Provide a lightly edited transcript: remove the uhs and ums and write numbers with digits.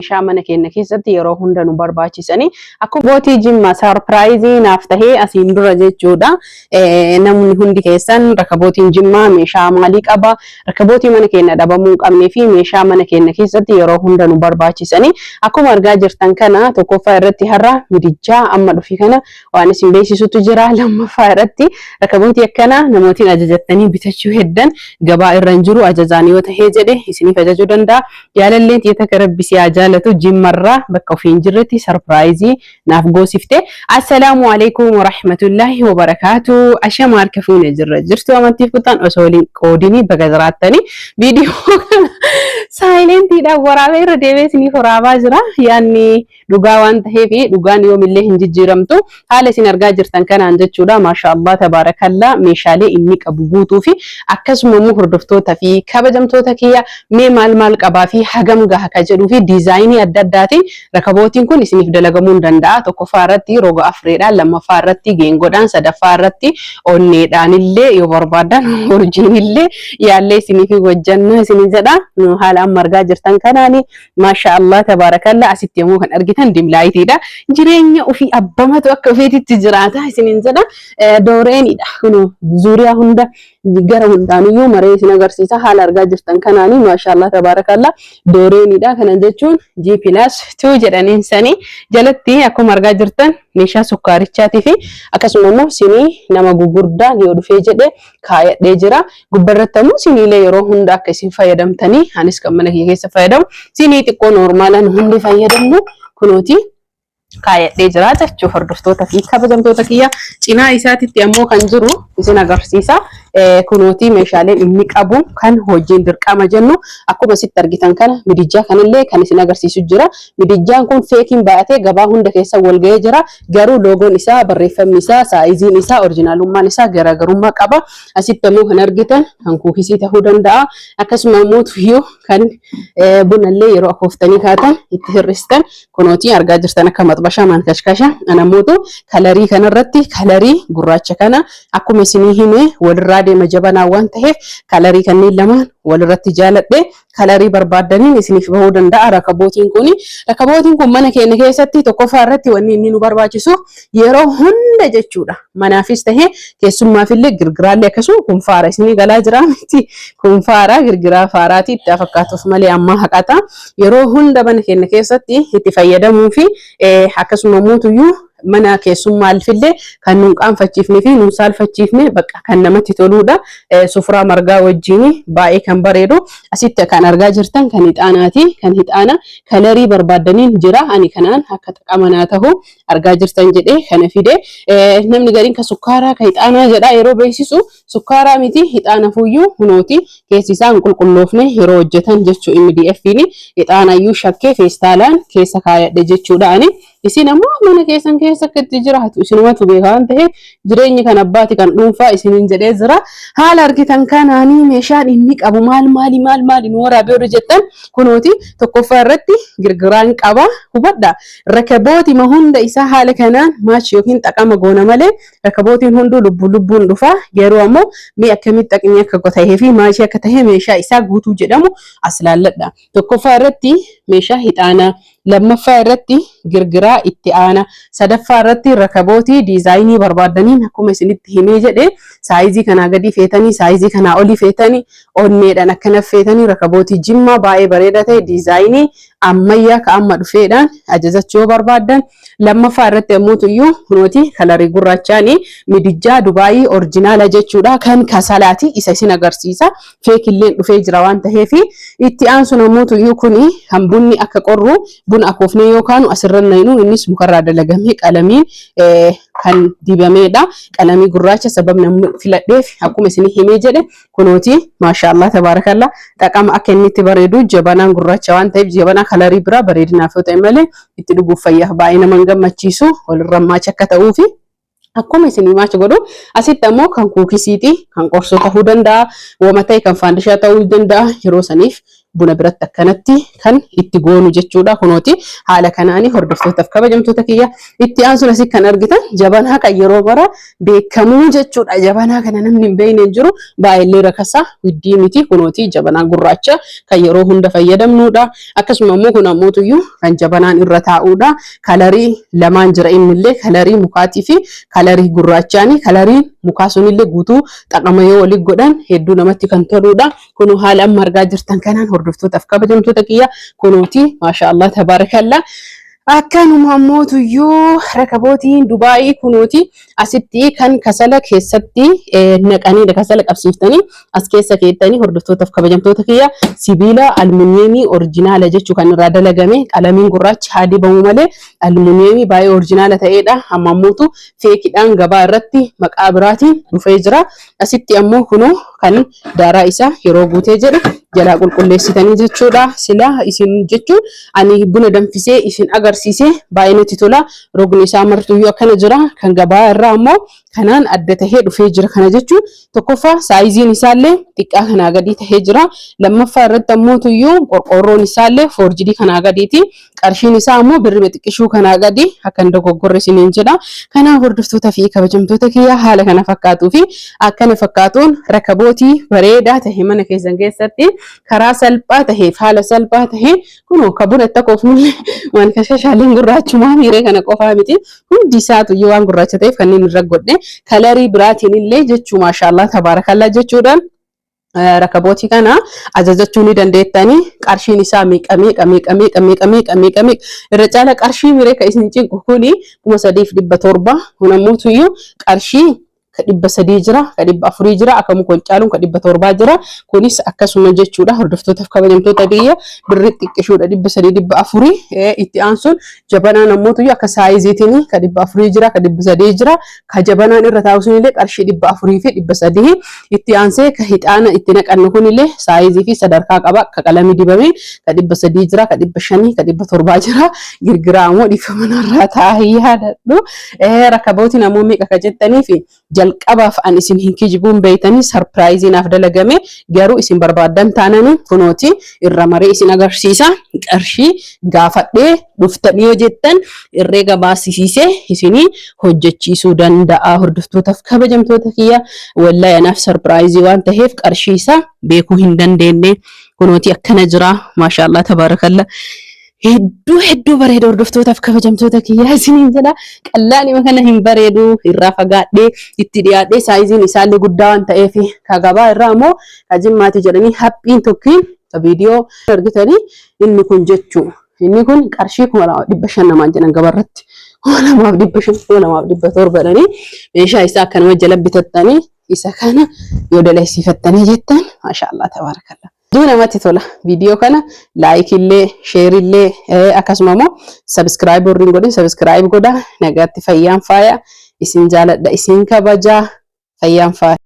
Meeshaa mana keenya keessatti yeroo hunda nu barbaachisanii akkuma bootii jimma sarpiraayizii naaf tahee asiin dura jechuudha. Namni hundi keessan rakabootiin jimmaa meeshaa maalii qaba? Rakabootii mana keenya dhabamuu hin qabnee fi meeshaa mana keenya keessatti yeroo hunda nu barbaachisanii akkuma argaa jirtan kana tokkoffaa irratti har'a midijjaa amma dhufi kana waan isin beeksisutu jira. Lammaffaa irratti rakabootii akkanaa namootiin ajajattanii bitachuu heddan gabaa irra hin jiru ajajaan yoo tahee jedhe isiniif ajajuu danda'a. Jaalalleen tiyya takka rabbi si haa jaalatu jimmarraa bakka ofii hin jirretti sarpiraayizii naaf goosifte. Assalaamu alaikum warahmatullaahi wabarakaatu. Ashama harka fuune jirra jirtu amantiif kutaan osoo waliin qoodinii baga jiraattanii viidiyoo kana saayilentiidhaan waraabee irra deebi'ee isiniif waraabaa jira. Yaanni dhugaa waan taheef dhugaan yoomillee hin jijjiiramtu. Haala isin argaa jirtan kanaan jechuudha. Maasha Allah tabaarakallaa meeshaalee inni qabu guutuu fi akkasuma immoo hordoftoota fi kabajamtoota kiyya mee maal maal qabaa fi hagam gaha ka jedhuu fi diizaayinii adda addaatiin rakabootiin kun isiniif dalagamuu hin danda'a. Tokkoffaa irratti roga afreedhaan, lammaffaa irratti geengodhaan, sadaffaa irratti onneedhaan illee yoo barbaadan urjiin illee yaallee isiniif hojjanna isinin jedha. Haala amma argaa jirtan kanaani Maashaa Allah tabaarakalla asitti yommuu kan argitan dimlaayitiidha. Jireenya ofii abbamatu akka ofiititti jiraata isiniin jedha. Dooreenidha. Kunoo zuuriyaa hunda gara hundaanuyyuu maree isin agarsiisa. Haala argaa jirtan kanaanii maashaa Allah tabaarakalla dooreenidha. Kana jechuun G plus 2 jedhaniin sanii jalatti akkuma argaa jirtan meeshaa sukkaarichaatii fi akkasuma immoo sinii nama gugurdaan yoo dhufee jedhe kaayadhee jira. Gubbarratti ammoo siniilee yeroo hunda akka isin fayyadamtanii anis kan mana kiyya keessa fayyadamu sinii xiqqoo noormaalaan hundi fayyadamnu kunooti kaayadhee jira jechuu hordoftoota fi kabajamtoota kiyya. Cinaa isaatitti ammoo kan jiru isin agarsiisa. Kunooti meeshaaleen inni qabu kan hojiin dirqama jennu akkuma sitti argitan kana midijjaa kanallee kan isin agarsiisu jira. Midijjaan kun feekiin baay'atee gabaa hunda keessa wal ga'ee jira. Garuu loogoon isaa, barreeffamni isaa, saayiziin isaa, orijinaalummaan isaa garaagarummaa qaba. Asitti ammoo kan argitan kan kuukisii ta'uu danda'a. Akkasuma immoo tuyyuu kan bunallee yeroo akooftanii kaatan itti hir'istan kunooti argaa jirtan akka maxbashaa maankashkasha. Ana kalarii kanarratti kalarii gurraacha kana akkuma isinii hime walirraa deema jabanaa waan ta'eef kalarii kanneen lamaan walirratti jaaladhe kalarii barbaaddaniin isiniif bahuu danda'a rakabootiin kun. Rakabootiin kun mana keenya keessatti tokkoffaa irratti wanni inni nu barbaachisu yeroo hunda jechuudha. Manaafis ta'ee keessummaafillee girgiraallee akkasuma kun faara isinii galaa jira miti. Kun faara girgiraa faaraati itti fakkaatuuf malee ammaa haqata. Yeroo hunda mana keenya keessatti itti fayyadamuu fi akkasuma mootuyyuu mana keessummaalfillee kan nun qaanfachiifne fi nun saalfachiifne bakka kan namatti toluudha. Sufuraa margaa wajjin baay'ee kan bareedu. Asitti kan argaa jirtan kan hixaanaati. Kan hixaana kalarii barbaaddaniin jira. Ani kanaan akka xaqamanaa tahu argaa jirtan jedhee kana fide. Namni gariin ka sukkaaraa ka hixaanaa jedha yeroo beeksisu sukkaaraa miti hixaana fuyyuu hunooti keessi isaa hin qulqulloofne yeroo hojjetan jechuu MDF'n hixaanayyuu shakkee feestaalaan keessa kaayadhe jechuudha ani. Isin ammoo mana keessan keessa akka itti jiraatu isinumatu beeka waan ta'eef jireenyi kan abbaati kan dhuunfaa isiniin jedhee jira. Haala argitan kanaanii meeshaan inni qabu maal maali maal maali nu waraabee oduu jettan kunooti tokkoffaa irratti girgiraan qaba hubadha. Rakabootima hunda isaa haala kanaan maachi yookiin xaqama goona malee rakabootiin hunduu lubbuu lubbuun dhufa. Garuu ammoo mee akkamitti xaqni akka ta'ee fi maachii akka ta'e meeshaa isaa guutuu jedhamu as laalladha. Tokkoffaa irratti meeshaa hixaanaa, lammaffaa irratti girgiraa itti aana, sadaffaa irratti rakabootii diizaayinii barbaaddaniin akkuma isinitti himee jedhe saayizii kanaa gadii feetanii saayizii kanaa olii feetanii onneedhaan akkana feetanii rakabootii jimmaa baay'ee bareeda ta'e diizaayinii ammayyaa ka amma dhufeedhaan ajajachuu yoo barbaaddan lammaffaa irratti ammoo tuyyuu kunooti kalarii gurraachaanii midijjaa Dubaayii orjinaala jechuudha kan kasalaati isa isin agarsiisa. Feekilleen dhufee jira waan taheef itti aansuun ammoo tuyyuu kuni kan bunni akka qorru buna akoofnee yoo kaanu asirra naynu innis mukarraa dalagamee qalamiin kan dibameedha. Qalamii gurraacha sababni amma filadheef akkuma isin himee jedhe kunooti maashaallah tabaarakalla xaqama akka inni itti bareedu jabanaan gurraacha waan ta'eef jabanaa kalarii biraa bareedinaaf yoo ta'e malee itti dhuguuf fayyaaf baay'ee nama hin gammachiisu walirra maacha akka ta'uufi. Akkuma isin maacha godhu asitti ammoo kan kuukisiiti kan qorsoo ta'uu danda'a wama ta'e kan faandishaa ta'uu danda'a yeroo saniif Buna biratti akkanatti kan itti goonu jechuudha. Kunooti haala kanaani, hordoftootaaf kabajamtoota kiyya. Itti aansuun asii kan argitan jabanaa kan yeroo bara beekamuu jechuudha. Jabanaa kana namni hin beekne hin jiru. Baay'ee rakasaa widdii miti. Kunooti jabanaa gurraacha kan yeroo hunda fayyadamnudha. Akkasuma immoo kun ammootuyyuu kan jabanaan irra taa'udha. Colorii lamaan jira innillee, colorii mukaatii fi colorii gurraachaani. Coloriin mukaa sunillee guutuu xaqama yoo walitti godhan hedduu namatti kan toludha. Kunoo haala amma argaa jirtan kanaan, hordoftootaaf kabajamtoota kiyya, kunooti, maasha Allah, tabaarakallaa. Akkanuma ammootuyyuu rakabootiin Dubaayii kunooti asitti kan kasala keessatti naqanii kasala qabsiiftanii as keessa keettanii. Hordoftootaaf kabajamtoota kiyya, sibiila aluminiyeemii original jechuu kan irraa dalagame, qalamiin gurraachi haa dibamu malee aluminiyeemii baay'ee original ta'edha. Amma ammootu fakeiidhaan gabaa irratti maqaa biraatiin dhufee jira. Asitti ammoo kunoo kan daaraa isaa yeroo guutee jedhu jalaa qulqulleessitanii jechuudha. Sila isin jechuun ani buna danfisee isin agarsiisee baay'ee natti tola. Rogni isaa martuyyuu akkana jira. Kan gabaa irraa ammoo kanaan adda tahee dhufee jira. Kana jechuun tokkoffaa sizeiin isaallee xiqqaa kanaa gadii tahee jira. Lammaffaa irratti ammoo tuyyuu qorqoorroon isaallee forgedii kanaa gadiiti. Qarshiin isaa ammoo birrii xiqqishuu kanaa gadi akka hin dogoggorre isiniin jedha. Kanaaf, hordoftoota fi kabajamtoota kiyya, haala kana fakkaatuu fi akkana fakkaatuun rakabootii bareedaa tahe mana keessan keessatti karaa salphaa taheef haala salphaa taheen kunoo ka buna itti koofnullee waan kashashaaleen gurraachumaa miiree kana qofaa miti, hundi isaatu iyyuu waan gurraacha ta'eef kanneen irra godhe colorii biraatiin illee jechuu, maashaallah, tabaarakallaa jechuudhaan rakabootii kana ajajachuu ni dandeettanii. Qarshiin isaa meeqa meeqa meeqa meeqa meeqa meeqa meeqa meeqa? Irra caala qarshii miree ka isin cinqu kuni 3700. Kun ammoo qarshii ka 300 jira, ka 400 jira, akka muka caaluun ka 700 jira. Kunis akkasuma jechuudha. Hordoftootaaf kabajamtoota biyya, birri xiqqishuudha, 300, 400. Itti aansuun jabanaan ammoo akka sizeiitiin ka 400 jira, ka 300 jira. Ka jabanaan irra taa'u sunillee qarshii 400 fi 300. Itti aansee ka hixaana itti naqannu kunillee sizeii fi sadarkaa qaba. Ka qalamii dibamee ka 300 jira, ka 500, ka 700 jira. Girgiraa ammoo dhibba manarraa taa'ee yaadadhu. Rakabootiin ammoo meeqa ka jettanii fi jalqabaaf an isin hin kijibuun beeytanii, surpriseii naaf dalagame. Garuu isin barbaaddan taananii kunooti irra maree isin agarsiisa. Qarshii gaafadhee dhuftanii yoo jettan herreega baasisiisee isinii hojjechiisuu danda'a. Hordoftootaaf kabajamtoota kiyya, wallahi anaaf surpriseii waan ta'eef qarshii isaa beekuu hin dandeenye. Kunooti akkana jira, maashaallah, tabaarakalla. Hedduu hedduu bareeda, hordoftootaaf kabajamtoota kiyyaa isiniin jedha. Qallaanima kana hin bareedu irraa fagaadhee itti dhiyaadhee sizeiin isaallee guddaa waan ta'eef. Ka gabaa irraa immoo ka Jimmaati jedhanii haphiin tokkiin ka viidiyoo argitanii inni kun jechuu, inni kun qarshii 2500 namaan jedhan gabarratti, 2500, 2700 jedhanii. Meeshaa isaa akkanuma jala bitattanii isa kana yoo dalaysiifattanii jettan, maashaallah, tabaarakallaa. Hedduu namatti tola. Viidiyoo kana likeillee, shareillee, akkasuma immoo subscribe warri hin godhin subscribe godha. Nagaatti, fayyaan faaya. Isin jaaladha, isin kabajaa. Fayyaan faaya.